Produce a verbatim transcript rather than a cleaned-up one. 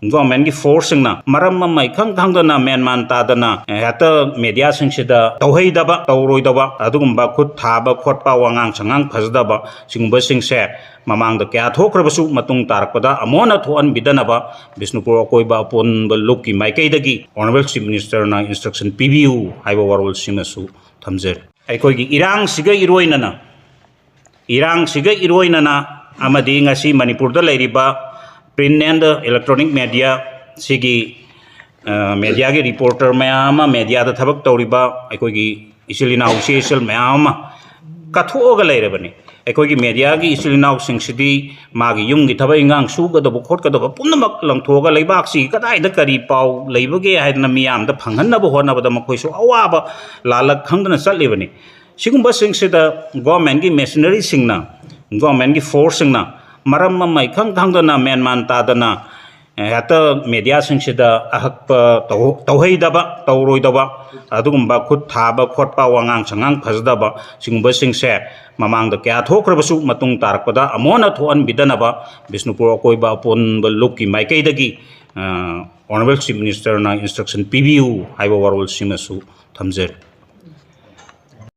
ꯒꯣꯔꯃꯦꯟꯒꯤ ꯐꯣꯔꯁꯁꯤꯡꯅ ꯃꯔꯝ ꯑꯃ ꯏꯈꯪ ꯈꯪꯗꯅ, ꯃꯦꯟꯃꯥꯟ ꯇꯥꯗꯅ, ꯑꯦ, ꯍꯦꯛꯇ ꯃꯦꯗꯤꯌꯥꯁꯤꯡꯁꯤꯗ ꯇꯧꯍꯩꯗꯕ, ꯇꯧꯔꯣꯏꯗꯕ, ꯑꯗꯨꯒꯨꯝꯕ ꯈꯨꯠ ꯊꯥꯕ ꯈꯣꯠꯄ, ꯋꯥꯉꯥꯡ ꯁꯉꯥꯡ ꯐꯖꯗꯕ, ꯁꯤꯒꯨꯝꯕꯁꯤꯡꯁꯦ ꯃꯃꯥꯡꯗ ꯀꯌꯥ ꯊꯣꯛꯈ꯭ꯔꯕꯁꯨ, ꯃꯇꯨꯡ ꯇꯥꯔꯛꯄꯗ ꯑꯃꯨꯛ ꯍꯟꯅ ꯊꯣꯛꯍꯟꯕꯤꯗꯅꯕ ꯕꯤꯁꯅꯨꯄꯨꯔ ꯑꯀꯣꯏꯕ ꯑꯄꯨꯟꯕ ꯂꯨꯞꯀꯤ ꯃꯥꯏꯀꯩꯗꯒꯤ ꯑꯣꯅꯔꯦꯕꯜ ꯆꯤꯐ ꯃꯤꯅꯤꯁꯇꯔꯅ ꯏꯟꯁꯇ꯭ꯔꯛꯁꯟ ꯄꯤꯕꯤꯌꯨ ꯍꯥꯏꯕ ꯋꯥꯔꯣꯜꯁꯤꯃꯁꯨ ꯊꯝꯖꯔꯤ꯫ ꯑꯩꯈꯣꯏꯒꯤ ꯏꯔꯥꯡꯁꯤꯒ ꯏꯔꯣꯏꯅꯅ, ꯏꯔꯥꯡꯁꯤꯒ ꯏꯔꯣꯏꯅꯅ ꯑꯃꯗꯤ ꯉꯁꯤ ꯃꯅꯤꯄꯨꯔꯗ ꯂꯩꯔꯤꯕ print and electronic media ꯁꯤꯒꯤ, ꯑ, ꯃꯦꯗꯤꯌꯥꯒꯤ ꯔꯤꯄꯣꯔꯇꯔ ꯃꯌꯥꯝ ꯑꯃ, ꯃꯦꯗꯤꯌꯥꯗ ꯊꯕꯛ ꯇꯧꯔꯤꯕ ꯑꯩꯈꯣꯏꯒꯤ ꯏꯆꯤꯜ ꯏꯅꯥꯎ, ꯏꯆꯦ ꯏꯆꯜ ꯃꯌꯥꯝ ꯑꯃ ꯀꯠꯊꯣꯛꯑꯒ ꯂꯩꯔꯕꯅꯤ꯫ ꯑꯩꯈꯣꯏꯒꯤ ꯃꯦꯗꯤꯌꯥꯒꯤ ꯏꯆꯤꯜ ꯏꯅꯥꯎꯁꯤꯡꯁꯤꯗꯤ ꯃꯥꯒꯤ ꯌꯨꯝꯒꯤ ꯊꯕꯛ ꯏꯟꯈꯥꯡ ꯁꯨꯒꯗꯕ ꯈꯣꯠꯀꯗꯕ ꯄꯨꯝꯅꯃꯛ ꯂꯪꯊꯣꯛꯑꯒ, ꯂꯩꯕꯥꯛꯁꯤꯒꯤ ꯀꯗꯥꯏꯗ ꯀꯔꯤ ꯄꯥꯎ ꯂꯩꯕꯒꯦ ꯍꯥꯏꯗꯅ ꯃꯤꯌꯥꯝꯗ ꯐꯪꯍꯟꯅꯕ ꯍꯣꯠꯅꯕꯗ ꯃꯈꯣꯏꯁꯨ ꯑꯋꯥꯕ ꯂꯥꯜꯂꯛ ꯈꯪꯗꯅ ꯆꯠꯂꯤꯕꯅꯤ꯫ ꯁꯤꯒꯨꯝꯕꯁꯤꯡꯁꯤꯗ ꯒꯣꯔꯃꯦꯟꯒꯤ ꯃꯦꯁꯤꯅꯔꯤꯁꯤꯡꯅ, ꯒꯣꯔꯃꯦꯟꯒꯤ ꯐꯣꯔꯁꯁꯤꯡꯅ ꯃꯔꯝ ꯑꯃ ꯏꯈꯪ ꯈꯪꯗꯅ, ꯃꯦꯟꯃꯥꯟ ꯇꯥꯗꯅ, ꯑꯦ, ꯍꯦꯛꯇ ꯃꯦꯗꯤꯌꯥꯁꯤꯡꯁꯤꯗ ꯑꯍꯛꯄ ꯇꯧ-, ꯇꯧꯍꯩꯗꯕ, ꯇꯧꯔꯣꯏꯗꯕ, ꯑꯗꯨꯒꯨꯝꯕ ꯈꯨꯠ ꯊꯥꯕ ꯈꯣꯠꯄ, ꯋꯥꯉꯥꯡ ꯁꯉꯥꯡ ꯐꯖꯗꯕ, ꯁꯤꯒꯨꯝꯕꯁꯤꯡꯁꯦ ꯃꯃꯥꯡꯗ ꯀꯌꯥ ꯊꯣꯛꯈ꯭ꯔꯕꯁꯨ, ꯃꯇꯨꯡ ꯇꯥꯔꯛꯄꯗ ꯑꯃꯨꯛ ꯍꯟꯅ ꯊꯣꯛꯍꯟꯕꯤꯗꯅꯕ ꯕꯤꯁꯅꯨꯄꯨꯔ ꯑꯀꯣꯏꯕ ꯑꯄꯨꯟꯕ ꯂꯨꯞꯀꯤ ꯃꯥꯏꯀꯩꯗꯒꯤ, ꯑ, ꯑꯣꯅꯔꯦꯕꯜ ꯆꯤꯐ ꯃꯤꯅꯤꯁꯇꯔꯅ ꯏꯟꯁꯇ꯭ꯔꯛꯁꯟ ꯄꯤꯕꯤꯌꯨ ꯍꯥꯏꯕ ꯋꯥꯔꯣꯜꯁꯤꯃꯁꯨ ꯊꯝꯖꯔꯤ꯫